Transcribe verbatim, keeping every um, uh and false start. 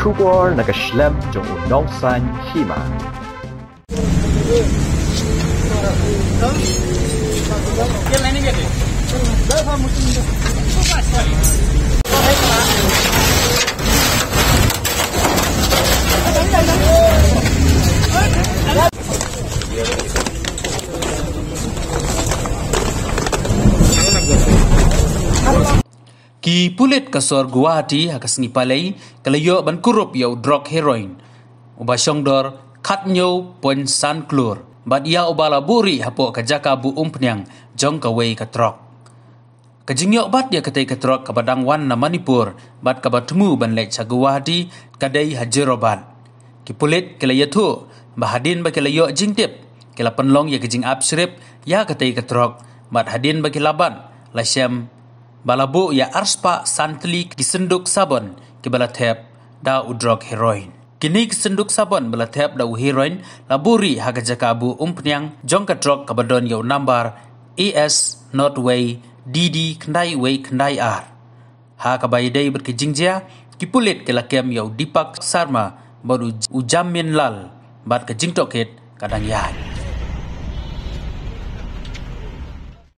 Khubor na ka shlem jong u nongsan hima. Ki pulit ka sor Guwahati ha ka sngi Palei ka la ïoh ban kurup ïa u drok heroin uba shongdor khatñiew point san klur bad ïa uba la buh rieh hapoh ka jaka buh umphniang jong kawei ka trok. Ka jingïoh bat ïa katei ka trok kaba dang wan na Manipur bad kaba thmu ban leit sha Guwahati ka dei ha Jorabat. Ki pulit ki la ïathuh ba hadien ba ki la ïoh jingtip, ki la pynlong ïa ka jingap shrip ïa katei ka trok bad hadien ba ki la bat, la shem ba la buh ïa arspah san tylli ki synduk sabon kiba la thep da u drok heroin. Kine ki synduk sabon ba la thep da u heroin la buh rieh ha ka jaka buh umphniang jong ka trok kaba don ïa u nambar A S not wei D D khyndai wei khyndai ar. Ha kaba ïadei bad ka jingjia, ki pulit ki la kem ïa u Deepak Sharma bad u, u Jamin Lal bad ka jingtohkit ka dang ïaid.